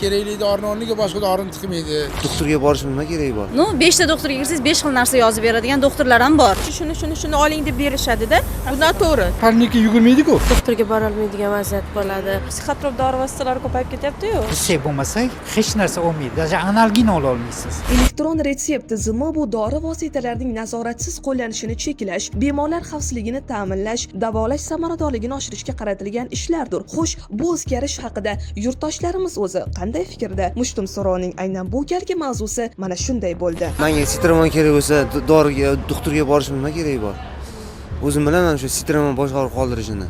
Kerakli dorini o'rniga boshqa dorini tiqmaydi. Doktorga borishim nima keragi bor? Ну, beshta doktorga kirsangiz, besh xil narsa yozib beradigan doktorlar ham bor. Shuni, shuni, shuni oling deb berishadida. Bu noto'g'ri. Поликлиника yugurmaydi-ku. Doktorga borolmaydigan vaziyat bo'ladi. Psixotrop dori vositalari ko'payib ketyapti-yu. Retsept bo'lmasa, hech narsa olmaydi, даже analgin ola olmaysiz. Elektron retsept tizimi bu dori vositalarining nazoratsiz qo'llanishini cheklash, bemorlar xavfsizligini ta'minlash, davolash samaradorligini oshirishga qaratilgan ishlardir. Xo'sh, bu o'zgarish haqida yurtdoshlarimiz o'zi qanday fikrda? Mushtum so'rovining aynan bu galgi mavzusi mana shunday bo'ldi. Menga sitramon kerak bo'lsa, doriga, doktorga borishim nima keragi bor? O'zim bilaman o'sha sitramon bosh og'riq qoldirishini.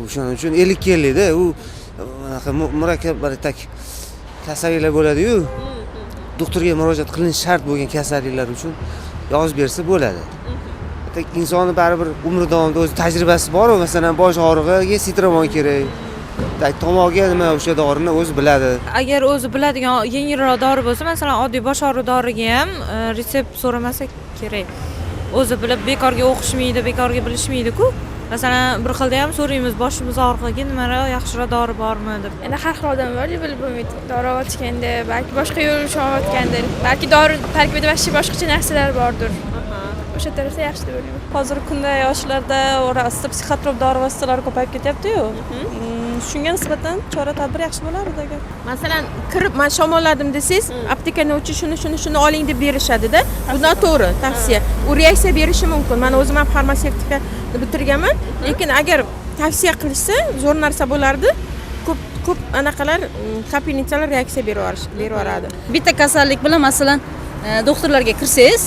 O'shaning uchun 50-ga 50da u anaqa murakkab bir так kasalliklar bo'ladi-yu. Doktorga murojaat qilinishi shart bo'lgan kasalliklar uchun yozib bersa bo'ladi. Так insonni baribir umri davomida o'zi tajribasi bor-u, masalan, bosh og'rig'iga sitramon kerak. Так tomog'iga nima, o'sha dorini o'zi biladi. Agar o'zi biladigan yengilroq dori bo'lsa, masalan, oddiy bosh og'riq doriga ham retsept so'ramasa kerak. O'zi bilib bekorga o'qishmaydi, bekorga bilishmaydi-ku. Masalan, bir xilda ham so'raymiz, boshimiz og'rig'iga nimaroq yaxshiroq dori bormi deb. Endi har xil odam bor, bilib bo'lmaydi. Dori olayotganda balki boshqa yo'l olayotgandir, balki dori tarkibida вообще boshqacha narsalar bordir. O'sha tarafda yaxshi deb o'ylayman. Hozirgi kunda yoshlarda orasida psixotrop dori vositalari ko'payib ketyapti-yu. Shunga nisbatan chora tadbir yaxshi bo'lardi agar. Masalan, kirib, man shamolladim desangiz, aptekani uchi shuni, shuni, shuni oling deb berishadida. Bu noto'g'ri tavsiya. U reaksiya berishi mumkin. Man o'zim ham farmatsevtika bitirganman, lekin agar tavsiya qilishsa, zo'r narsa bo'lardi. Ko'p ko'p anaqalar, капельница lar reaksiya berib yuboradi. Bitta kasallik bilan, masalan, doktorlarga kirsangiz,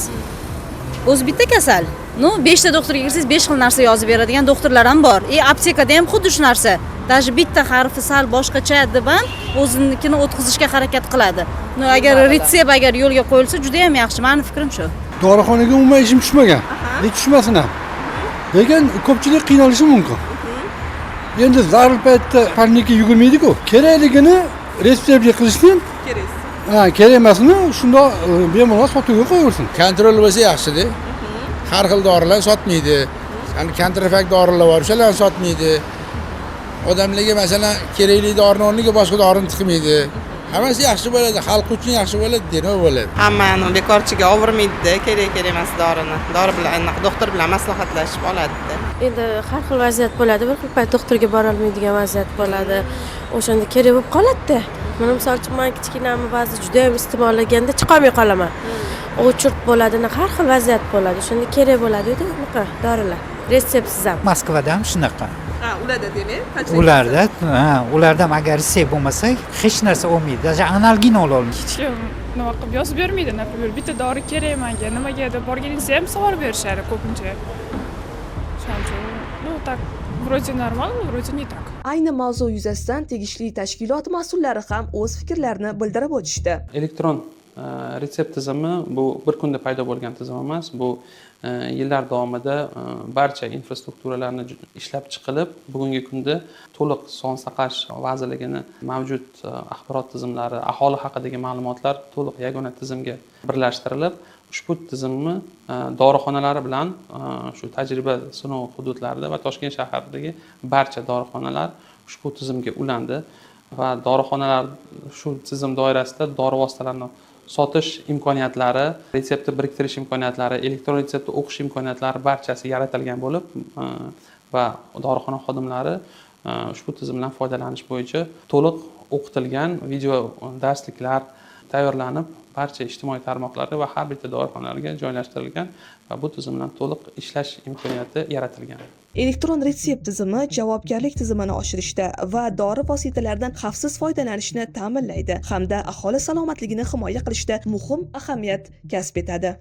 o'zi bitta kasal. Ну, beshta doktorga kirsangiz, besh xil narsa yozib beradigan doktorlar ham bor. И aptekada ham xuddi shu narsa. Даже bitta harfi sal boshqacha deb ham o'zinikini o'tkazishga harakat qiladi. Ну, agar retsept agar yo'lga qo'yilsa, juda ham yaxshi. Mani fikrim shu. Dorixonaga umuman ishim tushmagan. Lekin tushmasin ham. Lekin ko'pchilik qiynalishi mumkin. Endi zarur paytda поликлиника yugurmaydi-ku. Kerakligini retseptli qilishsin. Ha, kerak emasini shundoq bemalol sotuvga qo'yaversin. Контроль bo'lsa yaxshida. Har xil dorilar sotmaydi. Ya'ni kontrafakt dorilar bor, o'shalarni sotmaydi. Odamlarga, masalan, kerakli dorini o'rniga boshqa dorini tiqmaydi. Hammasi yaxshi bo'ladi, xalq uchun yaxshi bo'ladi, nima bo'ladi. Hammani bekorchiga ovurmaydida, kerak kerak emas dorini. Dori bilan, anaqa doktor bilan maslahatlashib oladida. Endi har xil vaziyat bo'ladi. Bir xil payt doktorga borolmaydigan vaziyat bo'ladi. O'shanda kerak bo'lib qoladida. Mana, misol uchun, man kichkinamni ba'zi judayam iste'mollaganda chiqolmay qolaman. Очередь bo'ladi, har xil vaziyat bo'ladi. O'shanda kerak bo'ladi unaqa dorilar, retseptsiz ham. Moskvada ham shunaqa. Ha, ularda demak. Ularda, ha, ularda ham agar retsept bo'lmasa, hech narsa olmaydi, даже analgin ola olmaydi. Hech kim nima qilib yozib bermaydi. Например, bitta dori kerak manga, nimaga deb borganingizda ham savol berishadi ko'pincha. Shuning uchun, ну, так вроде нормально, вроде не так. Ayni mavzu yuzasidan tegishli tashkilot mas'ullari ham o'z fikrlarini bildirib o'tishdi. Elektron retsept tizimi bu bir kunda paydo bo'lgan tizim emas. Bu yillar davomida barcha infrastrukturalarni ishlab chiqilib, bugungi kunda to'liq Sog'liqni saqlash vazirligini mavjud axborot tizimlari, aholi haqidagi ma'lumotlar to'liq yagona tizimga birlashtirilib, ushbu tizimni dorixonalari bilan shu tajriba sinov hududlarida va Toshkent shahridagi barcha dorixonalar ushbu tizimga ulandi va dorixonalar shu tizim doirasida dori vositalarini sotish imkoniyatlari, retseptni biriktirish imkoniyatlari, elektron retseptni o'qish imkoniyatlari barchasi yaratilgan bo'lib va dorixona xodimlari ushbu tizimdan foydalanish bo'yicha to'liq o'qitilgan, video darsliklar tayyorlanib, barcha ijtimoiy tarmoqlarga va har bitta dorixonalarga joylashtirilgan va bu tizim bilan to'liq ishlash imkoniyati yaratilgan. Elektron retsept tizimi javobgarlik tizimini oshirishda va dori vositalaridan xavfsiz foydalanishni ta'minlaydi hamda aholi salomatligini himoya qilishda muhim ahamiyat kasb etadi.